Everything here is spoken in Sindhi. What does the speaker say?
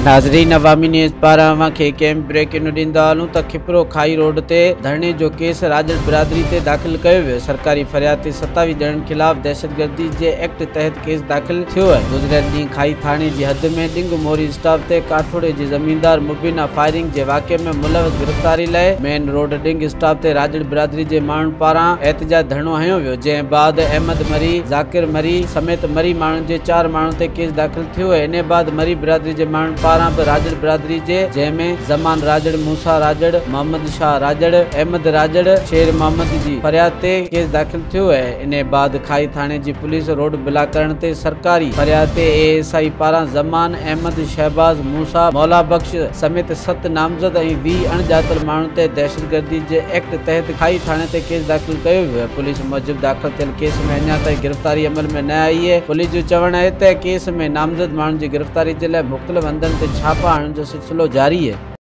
ناظرين عوامي نيوز پاران اوهان کي هڪ اهم بريڪنگ ڏيندا هلون ته کپرو کائي روڊ تي ڌرڻي جو ڪيس راڄڙ برادري تي داخل ڪيو ويو، سرڪاري فرياد تي 27 ڄڻن خلاف دهشتگردي جي ايڪٽ تحت ڪيس داخل ٿيو آهي. گذريل ڏينهن کائي ٿاڻي جي حد ۾ ڏنگ موري اسٽاپ تي ڪاٺوڙي جي زميندار مبينا فائرنگ جي واقعي ۾ ملوث گرفتاري لاء مين روڊ ڏنگ اسٽاپ تي راڄڙ برادري جي ماڻهن پاران احتجاج ڌرڻو هنيو ويو، جنهن بعد احمد مري، ذاڪر مري سميت مري ماڻهن جي چار ماڻهن تي ڪيس داخل ٿيو ۽ انهي بعد مري برادري جي ماڻهن پاران به راڄڙ برادري جي جنهن ۾ زمان راڄڙ، موسيٰ راڄڙ، محمد شاهه راڄڙ، احمد راڄڙ، شير محمد جي فرياد تي ڪيس داخل ٿيو ۽ انهي بعد کائي ٿاڻي جي پوليس روڊ بلاڪ ڪرڻ تي سرڪاري فرياد تي اي ايس I پاران زمان، احمد، شهباز، موسيٰ، مولا بخش سميت 7 نامزد ۽ 20 اڻڄاتل ماڻهن تي دهشتگردي جي ايڪٽ تحت کائي ٿاڻي تي ڪيس داخل ڪيو ويو آهي. پوليس موجب داخل ٿيل ڪيس ۾ اڃا تائين گرفتاري عمل ۾ نه آئي آهي. پوليس جو چوڻ آهي ته ڪيس ۾ نامزد ماڻهن جي گرفتاري جي لاء مختلف هنڌن تي ڇاپا هڻڻ جو سلسلو جاري آهي.